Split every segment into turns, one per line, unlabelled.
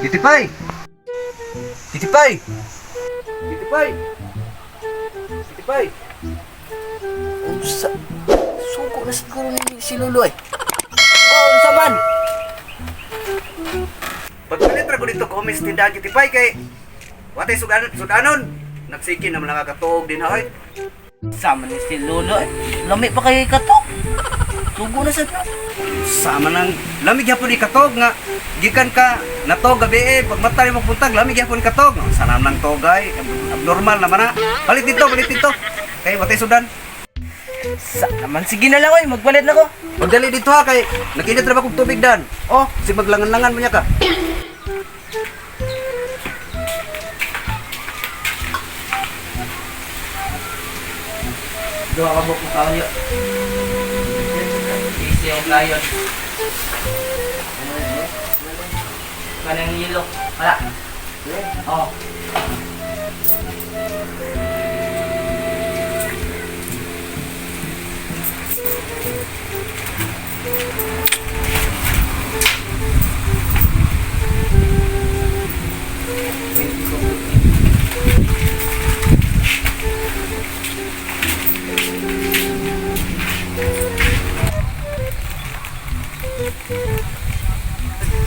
Titipay! Titipay! Titipay! Titipay!
Unsa? Suko na siguro ni si Lolo eh. Oh, unsa man?
Pagpalit ra ko dito ko umis tindahan, Titipay, kay watay sudanon, sudanon. Nagsikin naman lang katuog din ha oy.
Sama ni si Lolo eh. Lami pa kayo ikatok. Sugo na sad na.
Sama nang lamig gyapon ikatog nga gikan ka natog gabi eh pag mata nimo puntag lamig gyapon katog. Sana nang togay abnormal naman na. Palit dito, palit dito. Kay watay sudan.
Sa naman sige na lang oy, magpalit na ko.
Magdali dito ha kay nakinit ra ba kog tubig dan. Oh, si maglangan-langan mo niya ka.
Duha ka buok makaon yo. Easy ang layon. Kanang yelo. Wala. Oh.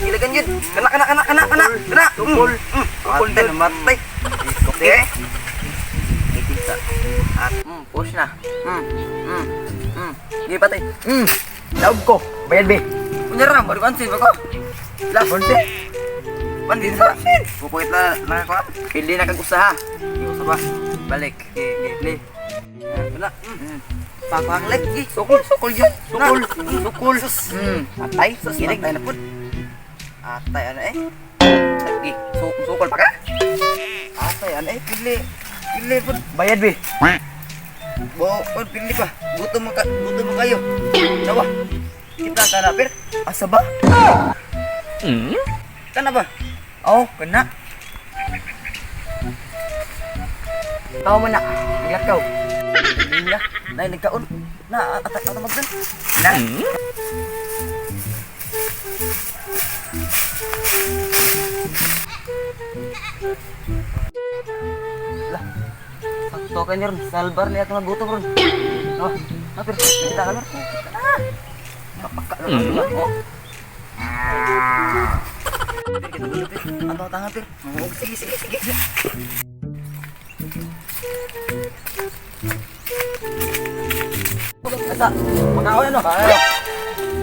Ilagan yun. Kana kana kana kana kana. Kana. Tukol. Tukol din matay. Okay. Itinta. At
Push na. Di patay.
Daog ko. Bayad be.
Unya ra, baru pansin ba ko?
La, bonse.
Pansin sa.
Pupuit na na ko.
Pili na kag usaha.
Usa ba?
Balik.
Ge. Wala.
Papaklik. Gi, sukol, sukol yun. Sukol, sukol. Patay.
Ginig na pud. Atay ana eh.
Gi, sukol pa ka?
Atay ana eh pili. Pili pud.
Bayad be.
Bo, pud pili pa. Gutom ka, gutom mo kayo. Dawa. Kita kana per.
Asa ba?
Kana ba?
Oh, kana. Tao man na. Naglakaw.
Nila, nay nagkaon. Na atak atak magdan.
Na.
Sakto ka niya ron. Salbar niya itong gutom ron. Oh, napir. Kita ka ron.
Kapaka na. Oh. Per, kita dulu, per. Ato tangan, per. Oh, sige, sige, sige.
Asa, makaon ano?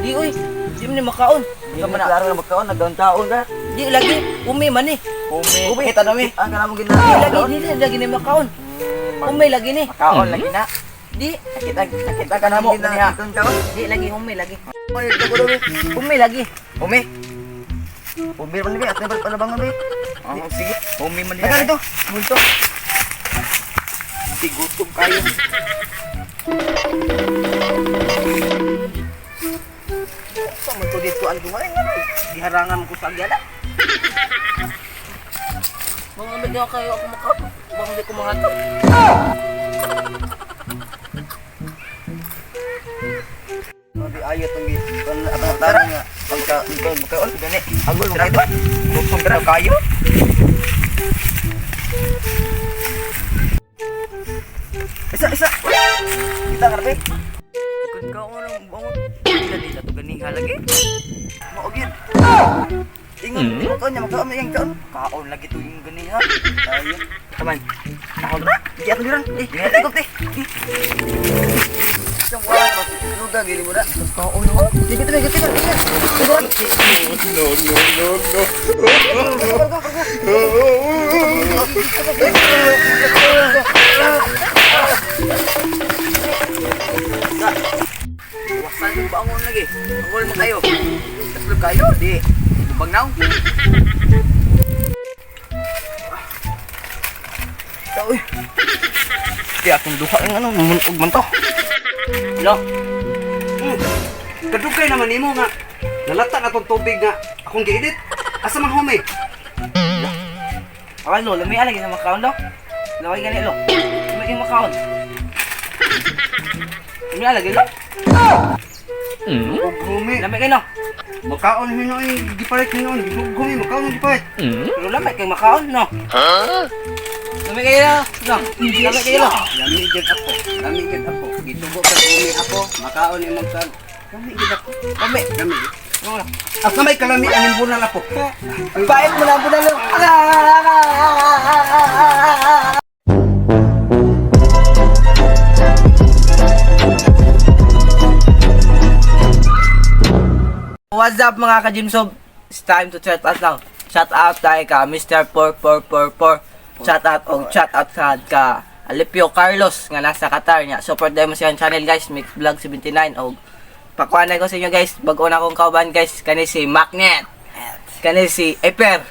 Di uy, di man ni makaon.
Di man klaro na magkaon, nagkaon-kaon ka.
Di lagi, umi man eh.
Umi. Umi. Kita na mi.
Ah, kana mo
Di
gina.
lagi, di lagi ni makaon. Umi lagi ni.
Kaon lagi na.
Di,
Nakita nakita ka na mo
Gina,
kaniya.
kaon.
di lagi umi lagi.
Oy, ko do.
Umi lagi.
Umi.
Umi man bi, atay palabangon bi.
Oh, sige. Umi man
Tagal
diha.
dito. Multo.
Tigutom kayo.
Sa mo to dito ang duha eh. Giharangan ko sa agyala.
Mga medyo kayo ako makaon. Baka hindi ko mahatag.
Di ayo tong gi. Kan atang tangan nga pagka ikaw magkaon
Gani.
Agol mo kayo.
Gutom na kayo.
Isa isa. Kita ka be.
Kun kaon ang bangon. Dali na to ganiha lagi.
Mao gyud. Ingon, ingon kaon niya magkaon yang kaon.
Kaon lagi to yung ganiha.
Ayo.
Taman.
Ako na. Di ato diran. Eh, ikot eh. Isang wala ba? Luda gili mo na.
Kaon no.
Sige tabi, sige tabi.
No, no, no, no.
Wasan yung bangon lagi. Angol mo kayo. Taslog kayo, di. Bangnaw.
Tao eh. Di akong duha ang ano, munog man to.
Lo.
Kadugay naman nimo nga. Nalata na tong tubig nga akong giinit. Asa man home?
Awan lo, lami lagi sa makaon lo. Laway gani lo. Lami yung makaon. Ano lagi lo?
Ug humi.
Lami kayo no.
Makaon hinuon gipalit hinuon. Gumi makaon gipalit.
Pero lami kay makaon no. Lami kayo no. No. Lami kayo no.
Lami jud ako. Lami jud ako. Gitubo ka gumi ako, makaon imong kan. Lami jud ako.
Lami.
Lami.
No.
Asa may kalami ang imbunan ako.
Pait mo na po na lo. What's up, mga ka-Jimsob? It's time to shout out now. Shout out tayo ka Mr. 4444. Shout out og shout out ka Alipio Carlos nga nasa Qatar niya. Support din mo siyang channel, guys, Mix Vlog 79, og pakuha na ko sa inyo, guys. Bago na akong kauban, guys, kani si Macnet. Kani si Eper.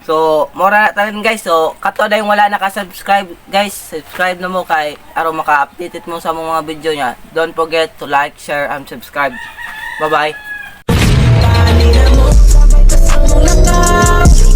So, mora na tayo, guys. So, kato na yung wala naka-subscribe, guys. Subscribe na mo kay aron maka-update mo sa mga video niya. Don't forget to like, share, and subscribe. Bye-bye.
Kanina mo, sabay ka sa mong lakaw.